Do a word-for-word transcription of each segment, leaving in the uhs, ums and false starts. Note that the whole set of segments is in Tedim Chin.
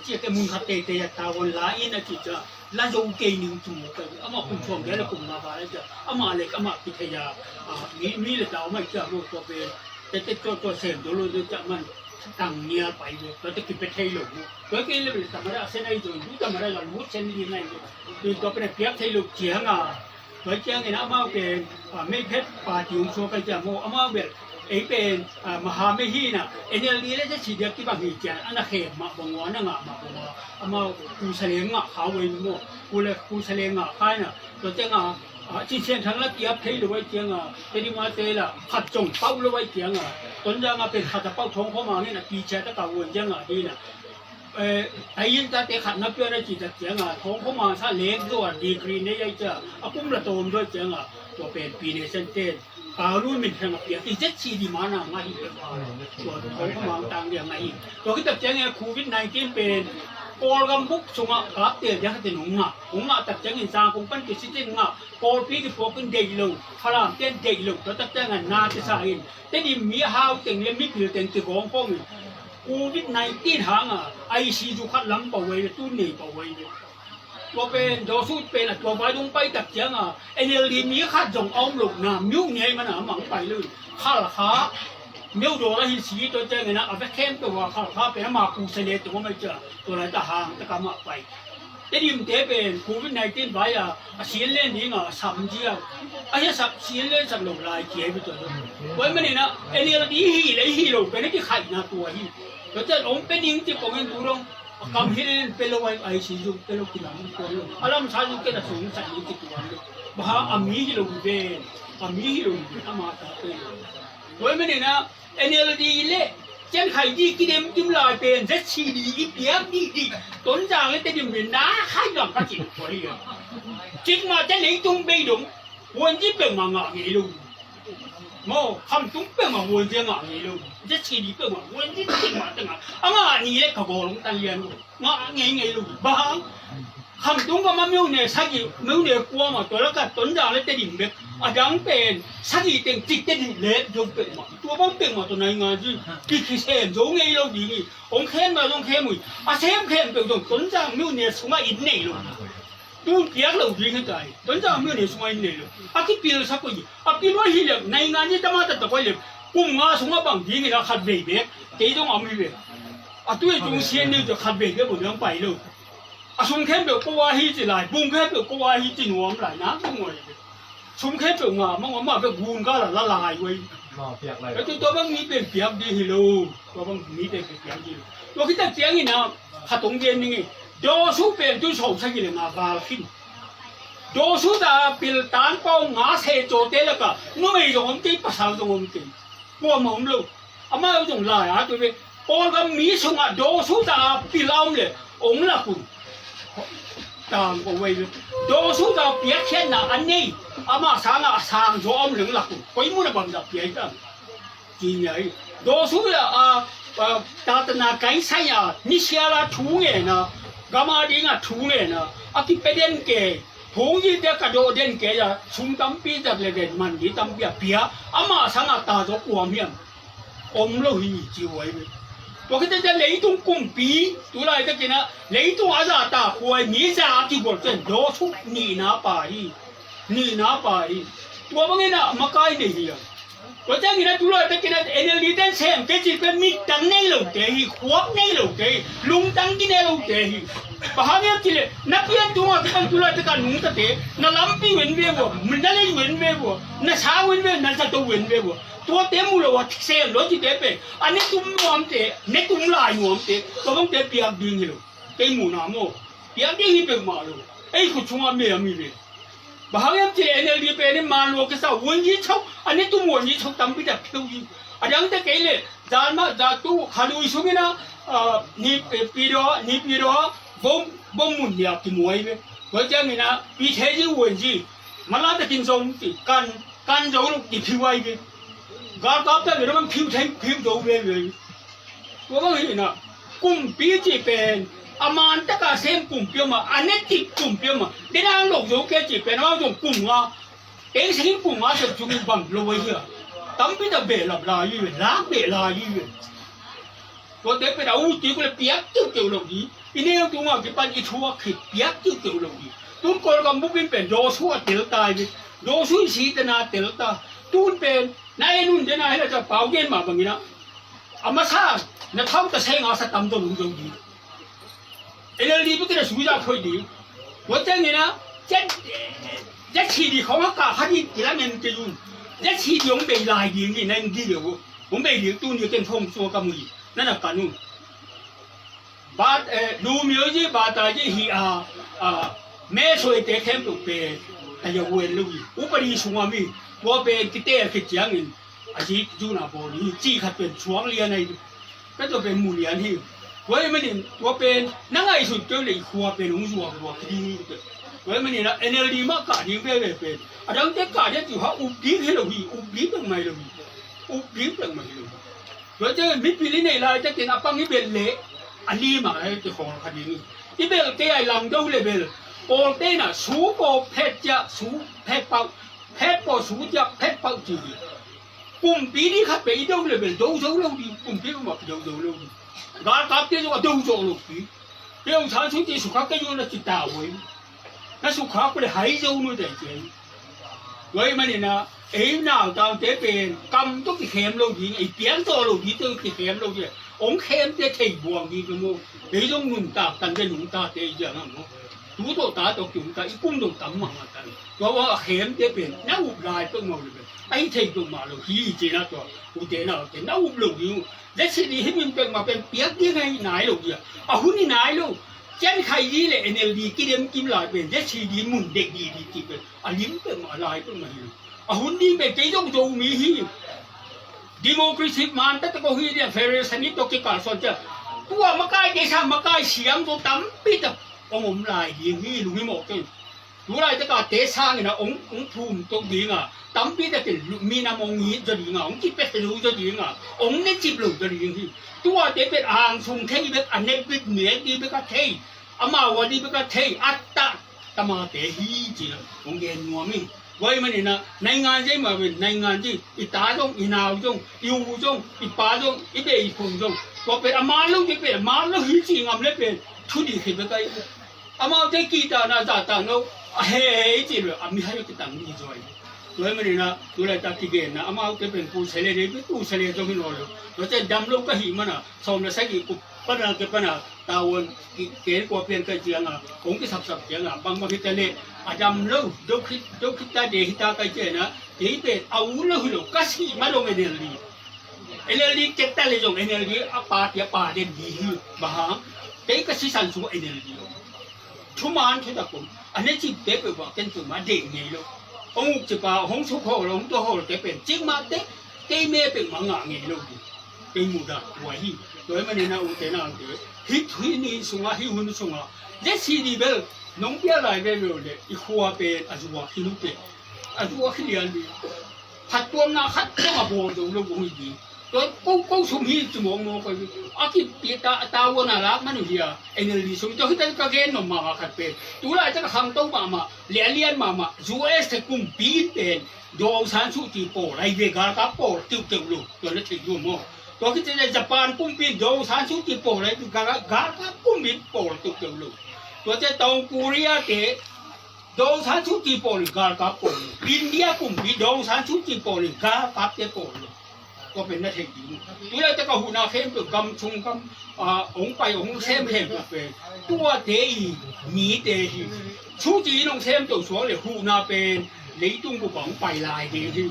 Sia ke mun khat teitei a tavuan la in a ci ca la zo kei ning cu ka ama kum suang dia le kum nga ba le ca ama le ama ki thei a mi mi le tau mai ca mo ko pe te te to to sem do lo de ca man tang nia pai de to te ki pe thei lo mo to ke le le ta ma ra se nai zo du ta ma ra la lu sen li nai zo du to pe piak thei lo ciang a Tua ciangin amau pen meiphet party hong suak a ciang maw amau bel ei pen maha mei hi na NLD le ZCD a kibang hi ciang a na khem mah bang ua na ngah mah bang ua amau kusa le ngah kha ua in maw kule kusa le ngah kha na tua ciang a Cin Sian Thang la kiap thei lo ai ciang a Tedim a te la khat zong pauh lo ai ciang a Tonzang a pen khat a pauh Thawng Khua Mang in a pi cia ta ka ua ciang a hi na Tayin tate khat na pian a cih tak ciang a Thawng Khua Mang sa lek zo a degree nei ai cia a kum la tawm zo ai ciang a tua pen pi ne sen ten Kawlun min thang a piak i ZCD man a ngah hi tua Thawng Khua Mang tang dia ngah hi. Tua khit tak ciang a Covid nineteen pen Kawlgam buk sungah kap tel dia khatin hong ngah hong ngah tak ciangin Zangkong pan kisitin ngah Kawlpi kipuak in deih lo Falam ten deih lo tua tak ciang a na kisa in Tedim mi hau teng le mipil teng kigawng kawng in Covid nineteen hang a ICU khat lam pawai le tun nei pawai le tua pen dawsu pen a tua vai dong pai tak ciang a NLD mi khat zong a om lo na miu nei man a mang pai lo khal kha miu daw la hi si tua ciang in a a ve khem tua khal kha pen a ma ku se le tua mai cia tua lai ta hang ta ka ma pai Tedim te pen Covid nineteen vai a a sian len ding a a sam ziang a hia sak sian len sak lo lai kia hi tua lo. Tua manin a NLD hi le hi lo pen a kikhaihna tua hi. Tua cian ong pe ding ci pong in tu dong a kam hi len pe lo ai ai si zung pe lo kinam tua lo. A lam sa zung ken a sung sa zung ci tua lo. Baha a mi hi lo hi ven a mi hi lo hi ven a ma ta pe lo. Tua manin a NLD le cian khai di kidem kim lai pen ZCD i piak di di Tonzang le Tedim le na khai dam ka cik kua hi a cik ma te leitung bei dong huan di peuh ma ngah ngei lo maw kham tung peuh ma huan di ngah ngei lo ZCD peuh ma huan di cik ma te ngah a ngah ni le ka gaw long tan lian lo ngah ngei ngei lo bang Khamtung kama myone sagih myone kuama tua laka Tonzang le Tedim bek a dang pen sagih teng cik Tedim le zo peuhmah tua bang peuhmah tua naingan zui kikhisem zo ngei lo ding hi. Hong khem na zong khem uh hi. A sem khem peuh zong Tonzang myone sungah inn nei lo. Tun piak lo ding hi ta hi. Tonzang myone sungah inn nei lo. A kipilsak uh hi. A pil uh hi lem naingan zui tama taktak uh hi lem. Kum nga sungah bang ding hi na khat vei bek kei zong a om hi ve. A tui tung sian ni uh tua khat vei bek uh dang pai lo. A sum khempeuh ko a hi ci lai, bung khempeuh ko a hi ci nuam lai, nak bung ngoi. Sum khempeuh nga mah ngoi mah bek gun ka la la lai wei. Ka tu tua bang mi pen piak ding hi lo, tua bang mi pen piak ding hi lo. Tua khit tak ciangin a khat hong gen ning hi. Dawsu pen tu sawm sagih le nga val khin. Dawsu ta pil tan pau nga se caw te laka numei zong om kei, pasal zong om kei. Kuamah om lo. Amah zong lai a tu ve. Kawlgam mi sungah dawsuta pil a om le ong lak un. Tang ko wei ve. Dawsuta piakkhiatna a nei amah sangah a sang zaw a om le ong lak un. Koi mun a bangzah pia hi tam. Ci nia hi. Dawsuta a tatana kaisai a nisiala thu ngena gama dinga thu ngena a kipia den ke. Phungzite ka dawh den kei a sum tampi zat le ven man di tampi a pia amah sangah ta zaw kuam hiam? Om lo hi ci huai ve. Tua khit teh leitung kumpi tu laitakin ah leitung a zahtak huai mi za a kigual pen dawsuk nihna pa hi. Nihna pa hi. Tua bangin ah makai nei hi a. Tua ciangin ah tu laitakin ah NLD ten sem kei cih pen mittang nei lote hi, khuak nei lote hi, lungtang kinei lote hi. Bang hang hiam cih leh na pian tungah kipan tu laitak a nungtate na lampi ven ve vua, na lei ven ve vua, na sa ven ve, na zato ven ve vua. Tuate mu lo a sem lo cihte pen a ne tum nuamte, ne tum lai nuamte, tua bangte piak ding hi lo. Kei muhna maw, piak ding hi peuhmah lo. Ei khut sungah mei a mi ve. Bang hang hiam cih leh NLD pen in man lua kisa, wuanzi chok, a ne tum wuanzi chok tampi tak pheu hi. A dangte kei leh zan mah zan tu kha lui sungin ah, ah, ni, eh, pi daw, ni pi daw, bom, bom mun nia kimuai ve. Tua ciangin ah pi thei zi wuanzi. Mala takin zong ti kan, kan zo lo ti phiu ai ve. Galkap ta ve lo man phiu thei phiu zo ve ve. Tua bang hi na kumpi cih pen a man taka sem kumpi om a, a ne tik kumpi om a, denang lo zo kei cih pen amau zong kum nga, teng sangin kum nga sep sungin bang lo ai hi a. Tampi tak behlap lai hi ve, lak beh lai hi ve. Tuate pen a ut tik uh le piak tiuhtiuh lo hi. I neu tungah kipan i thuak khit piak kiukiu lo hi. Tun Kawlgam bupin pen Joshua tel ta hi. Joshua i sitena tel ta. Tun pen na en un dena hila ta pau gen mah bangin ah, a masa na thau ta senga sa tam zo lung zo ding. N L D bukina suiza khoi ding. Tua ciangin ah, Z C D khong a kah khat in kilamen kei un. Z C D hong bei lai ding hi, na en ding hi. Hong bei ding tuni ken khong sua ka mu hi. Na na kan un. Bat, eh, lu myo ji, bata ji hi a, a, me soi te khem tu pe, a ya wen lu yi. Upadi sunga mi, tua pe kite a kit ciangin, a ji juna bol ni, ji khat pen suang lian ai. Ka tua pen mu lian hi. Tua i manin, tua pen, na ngai sut keu le i khua pen, ung zuak zuak ki ding hi. Tua i manin, a N L D ma ka ding pe pe pen. A dang te ka ding tu ha, up ding hi lo hi, up ding peng mai lo hi. Up ding peng mai lo hi. Tua ciang mipil i neih laitakin a pang i belh leh a lim a kikhawlkha ding hi. I belh kei a i langdo le belh. Pawlte'n ah su paw phet ciah su phet pauh, phet paw su ciah phet pauh ci hi. Kumpi ding khat pen i do le belh do zo lo ding, kumpi peuhmah do zo lo ding. Galkapte zong a do zo lo ding. Peuh san su ci sukha kei zong na ci ta uh hi. Na sukha kule hai zo nu dai ci hi. Tua ahih manin ah, ei nautaute pen kam tawh kikhem lo ding, ei piang tawh lo ding tawh kikhem lo ding. Hong khemte thei buang ding pen maw. Ei zong nuntak tan ve nungtate i ciang ah maw. Tu tawh ta tawh kium ta, i kum tawh tam mahmah ta. Tua bang a khemte pen na up lai peuhmah uh le pen a hi thei peuhmah lo hi ci-in ah tua ute naute na up lo ding uh. Z C D hih min peuhmah pen piak ding a hi nai lo ding a. A hun hi nai lo. Cian khai ding le N L D kidem kim lai pen Z C D mun dek ding ding cih pen a lim peuhmah, a lai peuhmah hi lo. A hun ding pen kei zong Zomi hi. Democracy man taktak aw hi ding a, federation i tawh kikal sawn ciang. Tua makaite sa makai siam zaw tampi tak hong om lai ding hi, lunghimawh kei. Tu laitak a te sangin a hong, hong phum tok ding a, tampi takin lu-, minam hong it zaw ding a, hong kipia zo zaw ding a, hong necip lo zaw ding hi. Tuate pen angsung thei bek, a ne bek, nek ding bek a thei, amau a ding bek a thei, a tah tamate hi ci-in hong gen nuam hi. Tua ahih manin ah, naingan zei mah pen, naingan zei, i ta zong, i nau zong, i u zong, i pa zong, i beh i khun zong. Tua pen a man lo ding pen, a man lo hi ci ngam le pen, thu dih khit bek a hi. Amaute kihtakna zahtak no a hei cih lo a mihai a kitang mi zuai. Tua ahih manin ah tu laitak kigenna amaute pen pu sele dei pi pu sele zong hi nawn lo. Tua ciang dam lo ka hih mana sawm le sagih kul pana ke pana tavuan ki ken kua pian kai cianga kong kisapsap cianga bangbang hi ta leh a dam lo do khit do khit ta de hi ta kai ciana kei pen a u lo hi lo ka sih ma dong e del li. N L D kek ta le zong N L D a party a pa den di hi. Bang hang kei ka sisan sung N L D lo. Thuman thutak om a ne cipte peuhmah ken peuhmah deih ngei lo. Hong uk cipa hong suk hawl hong tua hawlte pen cikmahte kei me peuhmah ngah ngei lo hi. Kei muhdah tua hi. Tua hi manin a ute naute hih, hih ni sungah hih hun sungah Z C D bel nong pia lai veve uh leh i khua pen a zuak hi lo teh. A zuak hi lian ding. Phattuamna khat zong a bawl zo lo kong hi ding. Tua ko, ko sum hi ci mawkmawk koi hi. A kipia ta, a tavuan a lak man uh hi a, N L D sum. Tua hi ta ka gen nop mahmah khat pen tu laitak a khangto mahmah le a lian mahmah U S te kumpi in pen Daw San Suu Kyi pawl ahi ve, galkap pawl kiukiu lo. Tua na thei lo maw. Tua khit ciang Japan kumpi in Daw San Suu Kyi pawl ahi ve, gal, galkap kumpi pawl kiukiu lo. Tua ciang Tawng Korea te Daw San Suu Kyi pawl in galkap pawl lo. India kumpi Daw San Suu Kyi pawl in galkapte pawl lo. Tua pen na thei ding. Tu laitak a huhna khempeuh gam chung gam, ah, hong pai hong sem khempeuh pen tuate i mite hi. Suu Kyi in hong sem to suak le huhna pen leitung bup ah hong pai lai ding hi.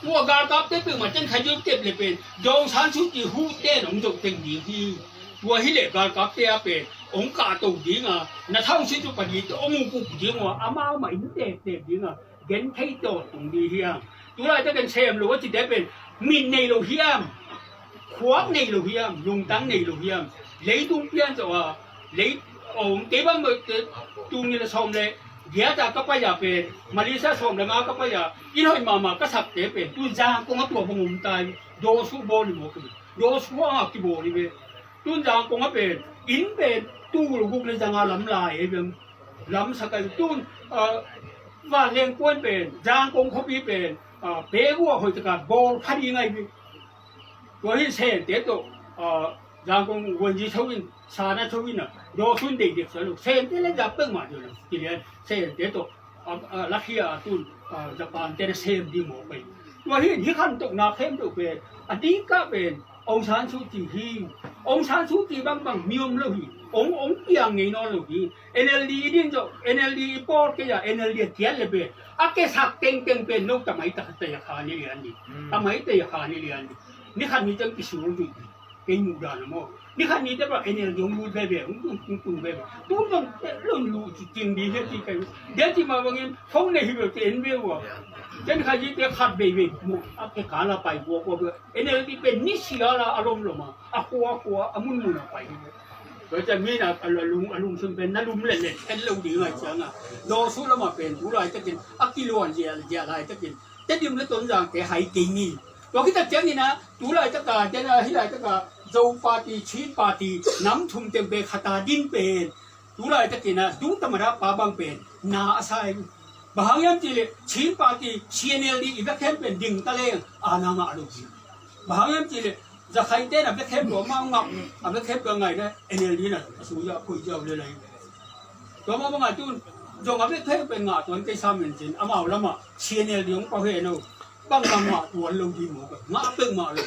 Tua galkapte peuhmah ten kha zong tep le pen Daw San Suu Kyi huhte in hong zoh teng ding hi. Tua hi leh galkapte a pen hong kahto ding a, na thau si tu padi te hong uk uk ding a, amau mah in tep tep ding a, gen thei tawh tung ding hi hang. Tu laitak in sem lo a cite pen mit nei lo hiam, khuak nei lo hiam, lungtang nei lo hiam, leitung pian zawh a, lei, ong kei bang tung ni le sawm le giat a ka pai a pen, Malaysia sawm le nga ka pai a, inn hoih mahmah ka sakte pen tu Zangkong a tua bang om tai, daw suh bawl ni maw ka pen, daw suh a kibawl ni ve. Tun Zangkong a pen inn pen tul guk le zanga lam lai e bem. Lam sakai tun, ah, vanleng kuan pen Zangkong khuapi pen, ah, pegu a hoih taka bawl kha ding ahi bem. Tua hi sente tawh, ah, Zangkong Wanzi tho in, Sana tho in a, daw sun dei dek sa lo. Sente le zak pek mah deuh lo. Kilian, Sente tawh, a, a, lakhia a tun, a, Japan te na sem ding mawk pai. Tua hi, hi khan tokna khem deuh pen, a dingkah pen, Aung San Suu Kyi hi. Aung San Suu Kyi bangbang mi om lo hi. Ong, ong piang ngei nawn lo hi. N L D i din zawh, N L D i pawl kei a, N L D a kiat le pen. A kesak tengteng pen, no tamai ta, ta ya kha ni lian ni. Tamai ta ya kha ni lian ni. Ni khan ni teng kisur dui. Kei muh dan a maw. Ni khat ni te bang N L D hong lut veve, hong tung, hong tung veve. Tu zong lun lu ci ting di he ci kai. Dia ci ma bangin, phone nei hi ve te en ve ua. Ten khat ci te khat veve mu. A ke ka la pai ua ua ve. N L D pen ni sia la a lom lom a. A khua khua, a mun mun a pai hi ve. Ve te mi na a lung, a lung sun pen na lum len len. En lo di ngai ciang a. Daw su lama pen, tu lai takin, a kiluan zia, zia lai takin. Tedim le Tonzang te hai kei ni. Tua khit tak ciangin a, tu laitaka, tena hih laitaka, Zo party, Chin party, nam thum teng pen khata din pen. Tu laitakin a, dungtamada pa bang pen, na a sai. Bang hang hiam cih leh, Chin party, C N L D, i bek hem pen ding ta leng, a na ngah lo. Bang hang hiam cih leh, Zakhaite na bek hem lo, ma ngah, a bek hem lo ngai na, N L D na, a su ya, khui ya, le lai. Tua mah bangah tun, zong a bek thei pen ngah tuan kei sam in cin, amau lamah C N L D hong pau he no. Bang bang ngah tuan lo ding maw, ngah pek mah lo.